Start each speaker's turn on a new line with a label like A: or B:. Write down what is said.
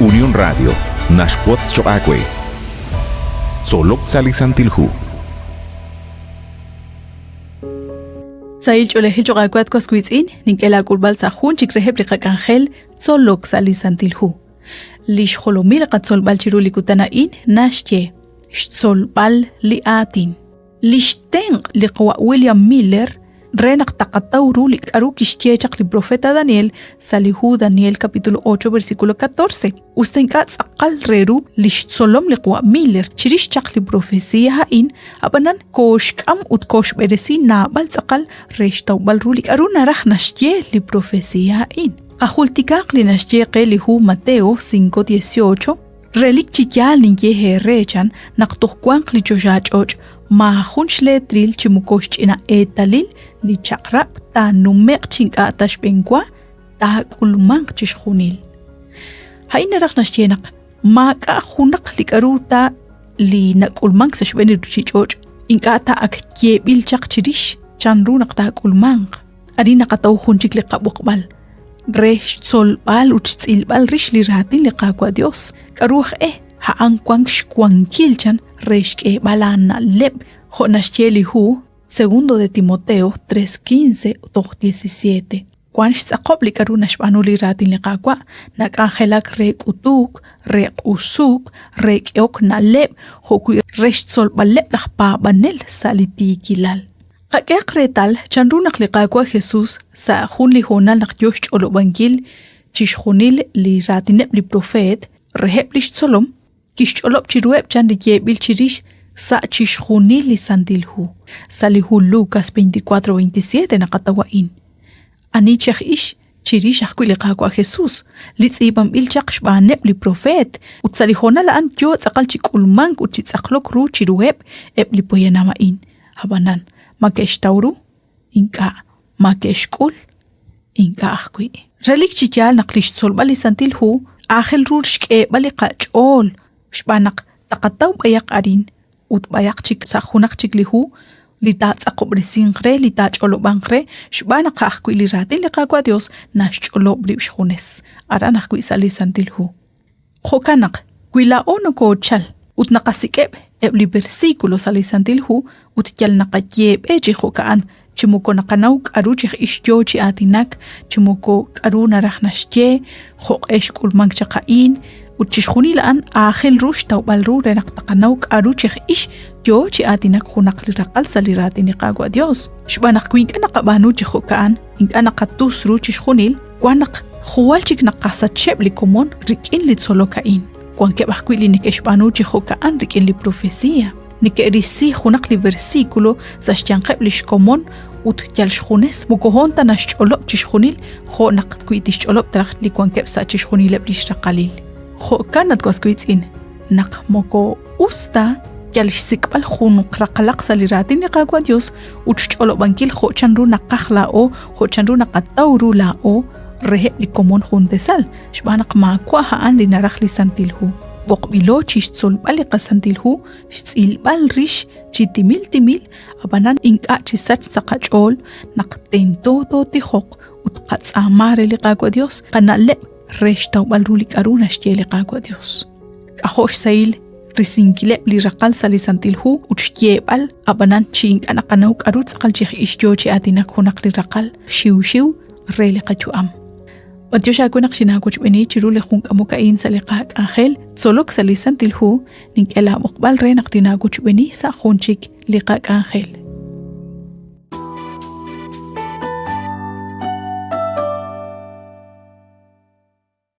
A: Unión Radio naxwotz choq' aawe. Tzolok sa' li Santil Hu.
B: Sahil ch'oolejil choq' aawe at was wiitz'in, nink'e laak'ulb'al sa' jun chik reheb' li qak'anjel Tzolok sa' li Santil Hu. Li xjolomil qatzolb'al chiru li kutan a'in naxye xtzolb'al li aatin. Li xtenq' li qawa' William Miller re naq taqataw ru li k'aru kixye chaq li profeta Daniel sa' li hu Daniel capítulo 8 versículo 14. Usta ink'a' tz'aqal re ru li xtzolom li qawa' Miller chirix chaq li profecía a'in, ab'anan kooxk'am ut kooxb'eresi naab'al tz'aqal re xtawb'al ru li k'aru naraj naxye li profecía a'in. Qajultikaq li naxye qe li hu Mateo 5:18, Relik chi yaal ninye eere chan naq toj wanq li choxach'och' maajun xleetril chi moko xch'ina eetalil li chaq'rab' taanume'q chi ink'a' ta xb'enwa taak'ulmanq chixjunil. A'in naraj naxye naq maak'a' junaq li k'aru ta li nak'ulmank sa' xb'een li ruuchich'och' ink'a' ta ak yeeb'il chaq chirix chanru naq taak'ulmanq. Arin naqataw jun chik li qab'oqb'al re xtzolb'al ut xtz'ilb'al rix li raatin li Qaawa' Dios. K'aru aj e? A'an wank xwankil chan re xk'eeb'al aana'leb' jo' naxye li hu Segundo de Timoteo 3:15 toj 17. Wank xtz'aqob' li k'aru naxb'aanu li raatin li Qaawa', nak'anjelak re k'utuk, re q'usuk, re k'ehok na'leb' jo'wi' re xtzolb'aleb' laj paab'anel sa' li tiikilal. Qak'ehaq reetal chanru naq li Qaawa' Jesús sa' jun li hoonal naq yo xch'olob'ankil chixjunil li raatineb' li propeet reheb' li xtzolom, kixch'olob' chiruheb' chan li yeeb'il chirix sa' chixjunil li Santil Hu. Sa' li hu Lucas 24:27 naqataw a'in. Ani chi aj ix chirix ajwi' li Qaawa' Jesús, li tz'iib'anb'il chaq xb'aaneb' li propeet, ut sa' li hoonal a'an yo tz'aqal chi k'ulmank ut chi tz'aqlok ru chiruheb' eb' li poyanam a'in. Ab'anan, ma ke'xtaw ru? Ink'a'. Ma ke'xk'ul? Ink'a' ajwi'. Relik chi yaal naq li xtzolb'al li Santil Hu aajel ru xk'eeb'al li qach'ool xb'aan naq taqataw b'ayaq arin ut b'ayaq chik sa' junaq chik li hu li taatz'aqob'resinq re, li taach'olob'anq re, xb'aan naq ajwi' li raatin li Qaawa' Dios naxch'olob' rib' xjunes, aran ajwi' sa' li Santil Hu. Jo'kan naq, wi laa'o nokoochal ut naqasik'eb' eb' li versículo sa' li Santil Hu ut yal naqayeeb'e chi jo'ka'an, chi moko naqanaw k'aru chi ix yoo chi aatinak, chi moko k'aru naraj naxye, jo'q'e xk'ulmank chaq a'in, ut chixjunil a'an aajel ru xtawb'al ru re naq taqanaw k'aru chi ix yoo chi aatinak junaq li raqal sa' li raatin li Qaawa' Dios. Xb'aan naq wi ink'a' naqab'aanu chi jo'ka'an, ink'a' naqatus ru chixjunil, wan naq jwal chik naqasacheb' li komon rik'in li tzolok a'in. Wankeb' ajwi' li neke'xb'aanu chi jo'ka'an rik'in li profesia. Neke'risi junaq li versículo sa' xyanqeb' li xkomon ut yal xjunes moko hoon ta naxch'olob' chixjunil jo' naq wi tixch'olob' taraj li wankeb' sa' chixjunileb' li xraqalil. Jo'kan at was wiitz'in, naq moko us ta yal xsik'b'al jun raqalaq sa' li raatin li Qaawa' Dios ut xch'olob'ankil jo' chanru naqaj laa'o, jo' chanru naqataw ru laa'o reheb' li komon jun tasal, xb'aan naq maawa' a'an li naraj li Santil Hu. B'oqb'ilo chi xtzolb'al li qaSantil Hu, xtz'ilb'al rix chi timil timil, ab'anan ink'a' chi sach sa' qach'ool naq tento tootijoq ut qatz'aama re li Qaawa' Dios qana'leb' re xtawb'al ru li k'aru naxye li Qaawa' Dios. K'ajo' xsahil risinkileb' li raqal sa' li Santil Hu ut xyeeb'al, ab'anan chi ink'a' naqanaw k'aru tz'aqal chi ix yo chi aatinak junaq li raqal xiwxiw re li qayu'am. B'antiox aawe naq xinaawochb'eeni chiru li jun k'amok a'in sa' li qak'anjel tzolok sa' li Santil Hu, nink'e laab'oqb'al re naq tinaawochb'eeni sa' jun chik li qak'anjel.